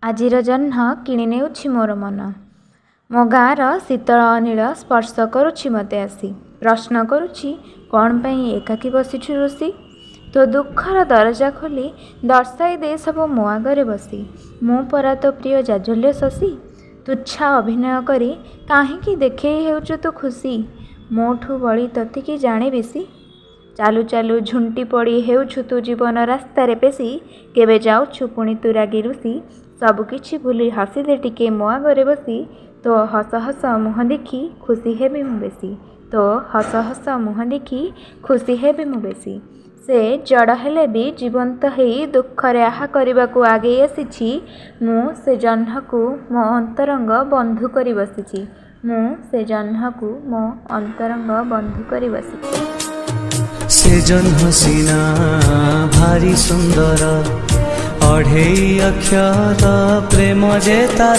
ଆଜିର ଜହ୍ନ କିଣି ନେଉଛି ମୋର ମନ। ମୋ ଗାଁର ଶୀତଳ ଅନୀଳ ସ୍ପର୍ଶ କରୁଛି ମୋତେ ଆସି, ପ୍ରଶ୍ନ କରୁଛି, କ'ଣ ପାଇଁ ଏକାକୀ ବସିଛୁ ରୁଷି? ତୋ ଦୁଃଖର ଦରଜା ଖୋଲି ଦର୍ଶାଇ ଦେ ସବୁ ମୋ ଆଗରେ ବସି। ମୁଁ ପରା ତୋ ପ୍ରିୟ ଜାଜ୍ୱଲ୍ୟ ଶଶୀ। ତୁଚ୍ଛା ଅଭିନୟ କରି କାହିଁକି ଦେଖେଇ ହେଉଛୁ ତୁ ଖୁସି? ମୋଠୁ ବଳି ତୋତେ କି ଜାଣେ ବେଶୀ? ଚାଲୁ ଚାଲୁ ଝୁଣ୍ଟି ପଡ଼ି ହେଉଛୁ ତୁ ଜୀବନ ରାସ୍ତାରେ ପେଶି। କେବେ ଯାଉଛୁ ପୁଣି ତୁ ରାଗି ରୁଷି? ସବୁକିଛି ଭୁଲି ହସିଦେ ଟିକେ ମୋ ଆଗରେ ବସି। ତୋ ହସ ହସ ମୁହଁ ଦେଖି ଖୁସି ହେବି ମୁଁ ବେଶୀ। ତୋ ହସ ହସ ମୁହଁ ଦେଖି ଖୁସି ହେବି ମୁଁ ବେଶୀ। ସେ ଜଡ଼ ହେଲେ ବି ଜୀବନ୍ତ ହେଇ ଦୁଃଖରେ ଆହା କରିବାକୁ ଆଗେଇ ଆସିଛି। ମୁଁ ସେ ଜହ୍ନକୁ ମୋ ଅନ୍ତରଙ୍ଗ ବନ୍ଧୁ କରି ବସିଛି। ମୁଁ ସେ ଜହ୍ନକୁ ମୋ ଅନ୍ତରଙ୍ଗ ବନ୍ଧୁ କରି ବସିଛି। ସେ ଜହ୍ନ ସିନା ଭାରି ସୁନ୍ଦର, ଅଢ଼େଇ ଅକ୍ଷର ପ୍ରେମ ଯେ ତାର।